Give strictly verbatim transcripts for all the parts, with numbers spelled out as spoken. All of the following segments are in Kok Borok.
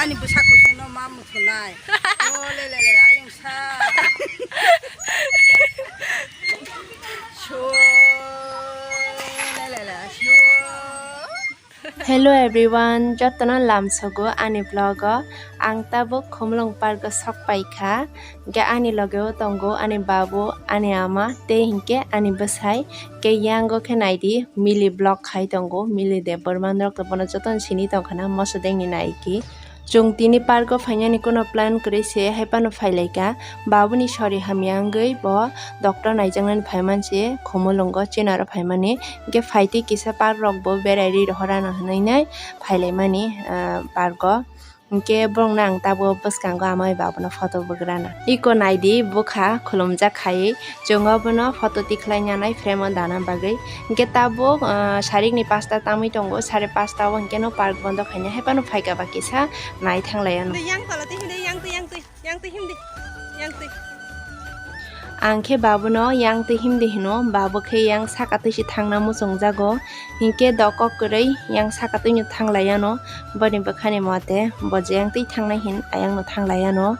Ani bwsa kusungno ma muthunai. O le le le, ayung sa. Shu, le le le, shu. Hello everyone, jotono lamsogo ani vlog o. Ang tabuk Khumulwng Park o sok paikha. Hingke ani loge o tongo ani babu, ani ama, tei hingke ani bwsai. Hingke yango khe naidi, Mili vlog khai tongo, Mili Debbarma norok to bono jotono sini tongkha na, moso dengni naiki. Chwng tini park o phainani kuno plan kwrwi se, hai phano phailaika. Babuni sori hamya wngwi bo doctor naijaknani phaiman se, Khumulwngo chinaro phaimani. Hingke phaitwi kisa park rok bo berai ri rohorano hinwi nai phailaimani, ah, park o. Hingke borokno ang tabuk bwskango ama bai babuno photo bugrana. Iko naidi bwkha khulumjak khai chwng obono photo tikhlai nanai frame o dana bagwi. Hingke tabuk, ah, sarikni pasta tamwi tongo, sare pasta o hingke no park bondo khaina hai phano phaika ba kisa nai thanglai ano. Yang tola twi himdi, yang twi, yang twi, yang twi himdi, yang twi. Ang khe babuno yang twi himdi hino, babu khe yang saka twi se thangna muchungjago. Hinkhe dokok kwrwi yang saka twino thanglai ano, boni bwkhani mote bo jeng twi thangnai hin ayang no thanglai ano.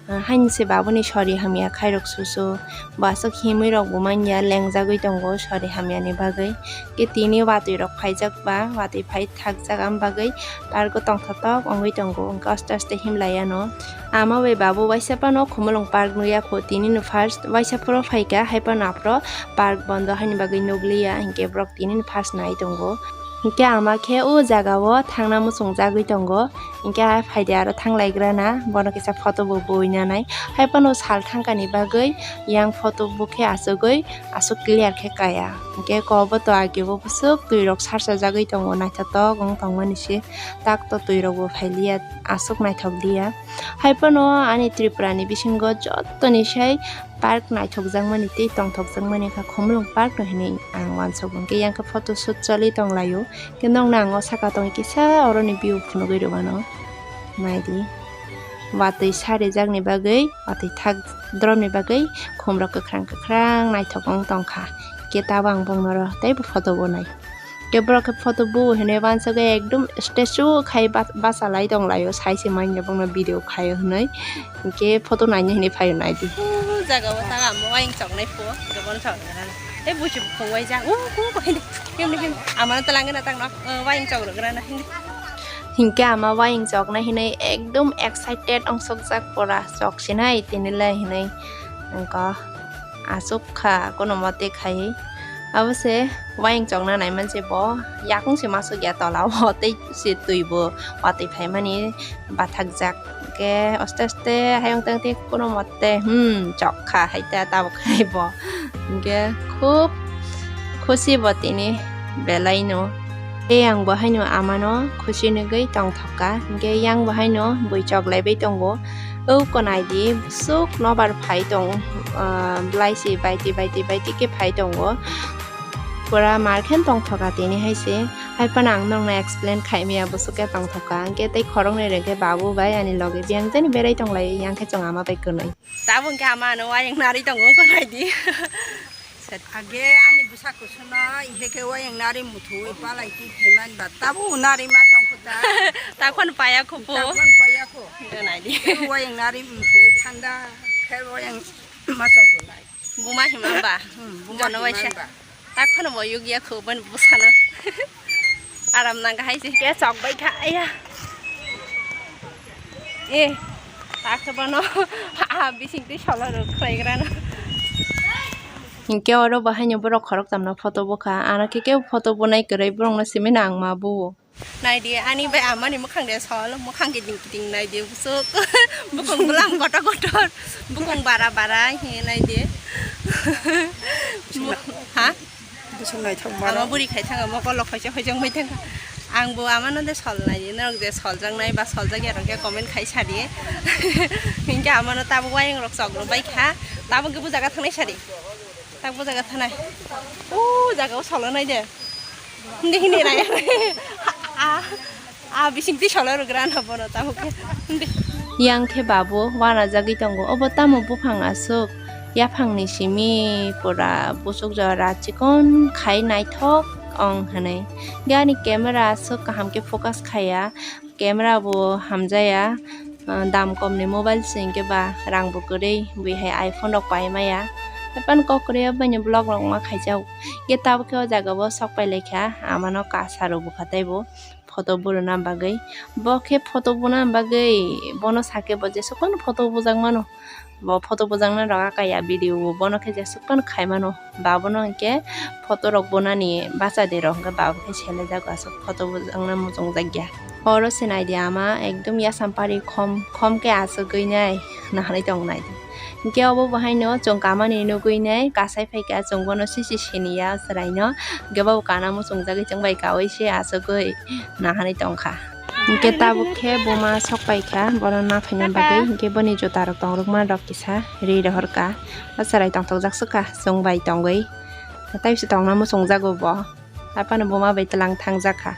Ah, haini se babuni sori hamya khairok susu, bo aswk himwi rok bo manya lengjagwi tongo sori hamya ni bagwi. Khe tini watwi rok phaijak ba, watwi phai thakjak am bagwi park o tongthotok wngwi tongo, hwnkhe aste aste himlai ano. Ama bai babu waisa phano Khumulwng park nukya kho, tini no first waisa phoro phaikha, hai phano aphro park bondo haini bagwi nukliya, hinkhe borok tini no first nai tongo. Hinkhe ama khe o jaga o thangna muchungjagwi tongo, hinkhe hai phaidi aro thanglaigrana, bono kisa photo bo bui nanai. Hai phano sal thangkani bagwi yang photo bo khe achugwi aswk clear khe kaya. Hinkhe kobo to age bo bwswk twi rok sarsajagwi tongo, naithotok wng tongmani se, tak to twi rok bo phailiya, aswk naithok liya. Hai phano ani Tripura ni bisingo joto ni sai park naithokjakmani tei tongthokjakmani kha Khumulwng park no hinwi ang uansukgo. Hwnkhe yang khe photo shoot choli tonglaio, hwnkhe nokno ang o saka tongwi kisa oroni view phunugwi rwmano. Naidi, watwi sarijakni bagwi, watwi thak dromni bagwi khumrok kwkhrang kwkhrang naithok wng tongkha. Hwnkhe tabuk ang bongno oro teibo photo bo nai. Hwnkhe borok khe photo bu hinwi uansukgwi ekdom statue khai ba-, bachalai tonglaio, sai se manya bongno video khaio hinwi. Hwnkhe photo naina hinwi phaio naidi. O jaga o tang amo wayang choknai pho, hwnkhe bono choknai rana. Tei buchi bukhung waijak, o, o, o, hindi, hindi, hindi. Amano twlangwi na tangno, o, wayang chok rwgrana hindi. Hwnkhe ama wayang choknai hinwi ekdom excited ongsokjak pora, choksinai tini le hinwi. Wngkha. Aswk kha, kono mote khai. Abo se wayang chokna naiman se bo yakung se masuk ya tola o, tei se twi bo watwi phaimani bathakjak. Hwnkhe aste aste hayung tang twi kono mote, hmm, chok kha hai ta tabuk khai bo. Hwnkhe khub khusi bo tini belai no. Tei ang bo haino amano khusi nugwi tongthokha, hwnkhe yang bo haino bui choklaibai tongo. O konai di bwswk nobar phai tong, ah, belai si baiti, baiti, baiti khe phai tongo. Pura mar khe tongthokha tini hai se. Hai phano ang nokno explain khai maya bwswk khe tongthokha. Hwnkhe tei khoroknwi rwkhe babu bai ani loge biyang jani berai tonglai yang khe chwng ama bai kwnwi. Tabuk hwnkhe ama ano wayang narwi tongo konai di. Age ani bwsa kusuno ihe khe wayang nari muthui palai ti phaimani ba tabuk nari ma tong kho ta. Takhon paya kho po. Takhon paya kho. Nai di. Wayang nari muthui thanda khe wayang ma chok rwnai. Buma hima ba. Hmm, buma bono hima waisa ba. Takhon bo yugya kho ban bwsano. Aram nang hai se. Khe chok bai kha aya. Eh, takhe bono, ah, bising twi solo rw khlaigrano. Hinkhe oro bo haino borok khoroktham no photo bukha. Ano khe kebo photo bunai kwrwi, borok no simi nang ma buo. Nai di, ani bai amani mwkhang de sol, mwkhang kiting kiting nai di, bwswk. Bukung bwlam kotor kotor, bukung bara bara, he nai di. Ha? Bwswk naithok mano. Ama buri khai thanga, mokol rok khaisa hoijak mai thangkha. Ang bo amano de sol nai, norok je soljak nai ba soljak ya rok khe comment khai sa di. Hinkhe amano tabuk wayang rok chok rw bai kha. Tabuk khe bo jaga thangnai sa di. Tak bo jaga thanai. O jaga o solo nai de. Hindi hindi nai. A. Ah, bising twi solo rwgrano bono tabuk khe. Hindi. Yang khe babu wanajagwi tongo. Obo tamo buphang aswk? Yaphangni simi pura buchuk jora chikon khai naithok ong hinwi. Gani camera aswk kaham khe focus khaiya. camera bo hamjaya, ah, dam kom ni mobile se hwnkhe ba rang bo kwrwi, bui hai iPhone rok pai maya. Haphano kok kwrwi o bini vlog rok ma khaijak. Hwnkhe tabuk khe o jaga o sok pai lai kha, ama no kasa rw bukha tei bo photo buruna bagwi. Bo khe photo buna bagwi bono sakhe bo jesuk phano photo bujak mano. Bo photo bujaknai rok aka ya video o, bono khe jesuk phano khai mano. Babono hwnkhe photo rok bunani bacha de rok hwnkhe babo khe selai jago aswk photo bujakna muchungjak ya. Oro se nai di ama ekdom yasam pari khom khom khe aswk gwi nai naharwi tong nai di. Hwnkhe obo bo haino chwng kamani nugwi nai kasai phai kha, chwng bono sisi sini ya chwraino. Hwnkhe bo kana muchungjagwi chwng bai kaui se aswk gwi naharwi tong kha. Hwnkhe tabuk khe buma sok pai kha, bono naphaina bagwi. Hwnkhe boni juta rok tongrwkma rok kisa ri rohor kha. O chwrai tongthokjak swkha chwng bai tongwi. Tei se tongna muchungjago bo. Haphano buma bai tlang thangjak kha.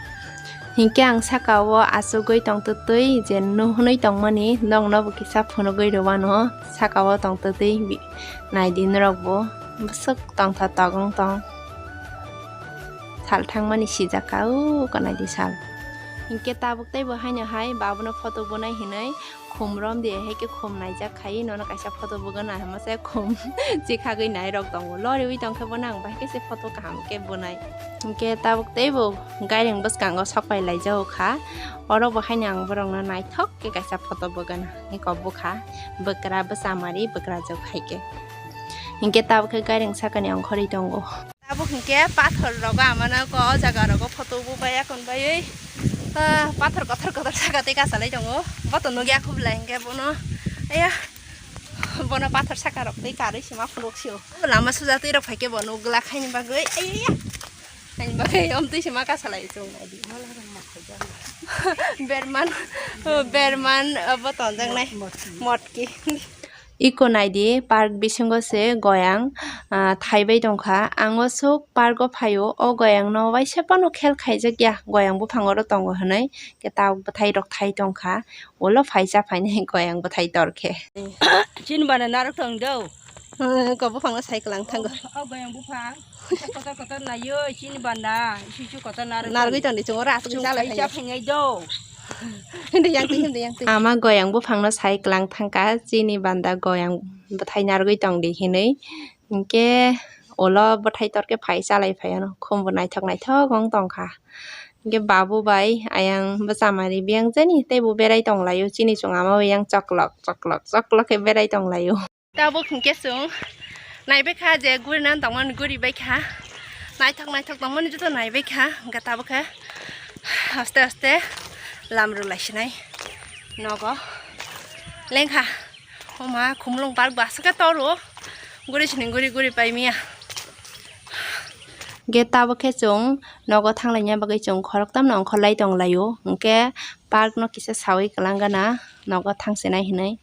Hwnkhe ang saka o achugwi tongtwtwi je nuhwnwi tongmani nokno bo kisa phunugwi rwmano. Saka o tongtwtwi bi-, naidi norok bo bwswk tongthotok wng tong. Sal thangmani sijak kha, o kanaidi sal. Hinkhe tabuk teibo haino hai babono photo bunai hinui khum romdi, hai khe khum naijak khai nono kaisa photo bugana, hamase khum chikhagwi nairok tongo. Loriwi tongkhe bono ang bahai khe se photo kaham khe bunai. Hinkhe tabuk teibo gairing bwskango sokpai laijago kha. Oro bo haino ang borokno naithok khe kaisa photo bugana. Eko bukha bwkra bwchamari bwkrajwk hai khe. Hinkhe tabuk khe gairing sakani ongkhorwi tongo. Tabuk hinkhe pathor rogo amano ko o jaga rogo photo bo bai akon baiwi, ah, pathor kotor kotor saka tei kasalai tongo. Bo to nugya khublai hinkhe bono, aya, bono pathor saka rok tei karwi sima phunuk sio. Lama suja twi rok phaikhe bo nugla khaini bagwi, ayaya, khaini bagwi omtwi sima kasalai chwng naidi. Berman, berman, ah, bo tonjaknai motki. Iko naidi, park bisingo se goyang, ah, thaibai tongkha. Ang o sok park o phaio, o goyang no waisa phano khel khaijak ya, goyang buphang oro tongo hinui, khe tabuk bwthai rok thai tongkha, ulo phaisa phainai goyang bwthai torkhe. Chini bana narwk tong do. Hmm, ko buphang no sai kwlang thango. O goyang buphang. Kotor kotor naio, chini banda, isu isu kotor narwk. Narwgwi tongdi chungo ras chwng chalai khainai do. Hindi yang twi, hindi yang twi. Ama goyang buphangno sai kwlang thangkha, chini banda goyang bwthai narwgwi tongdi hinui. Hinkhe ulo bwthai torkhe phai chalai phaiano, khumbo naithok naithok wng tongkha. Hinkhe babu bai ayang bwchamari biyang jani teibo berai tonglaio, chini chwng ama bai yang choklok choklok choklok khe berai tonglaio. Tabuk hinkhe chwng naibaikha je guri nan tongmani guribaikha. Naithok naithok tongmani joto naibaikha. Hinkhe tabuk khe aste aste lam rwlaisinai nogo lengkha. Oma khumulwng park bo aswk khe toro. Guri sini guri guri paimiya. Hinkhe tabuk khe chwng nogo thanglaina bagwi chwng khoroktham no ongkhorlai tonglaio. Hinkhe park no kisa sawi kwlang gana nogo thangsinai hinui.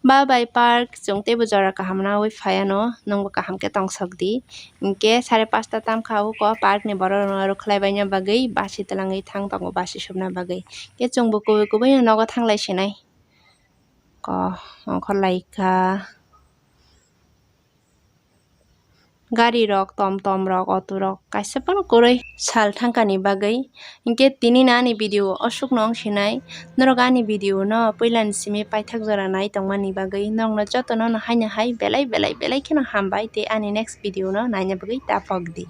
Bye bye park, chwng teibo jora kaham nawi phaiano, nwngbo kaham khe tongsok di. Hinkhe sare pasta tamkha o ko park ni borok rok no rwkhlai baina bagwi basi twlangwi thang tongo basi subna bagwi. Khe chwngbo kubui kubui no nogo thanglai sinai. Ko ongkhorlai kha. Gari rok, tom tom rok, auto rok kaisa phano kwrwi sal thangkani bagwi. Hinkhe tini no ani video o aswk no wng sinai. Norok ani video no puila ni simi paithak jora nai tongmani bagwi norok no joto no hai no hai belai belai belai kheno hambai tei ani next video no naina bagwi ta pok di.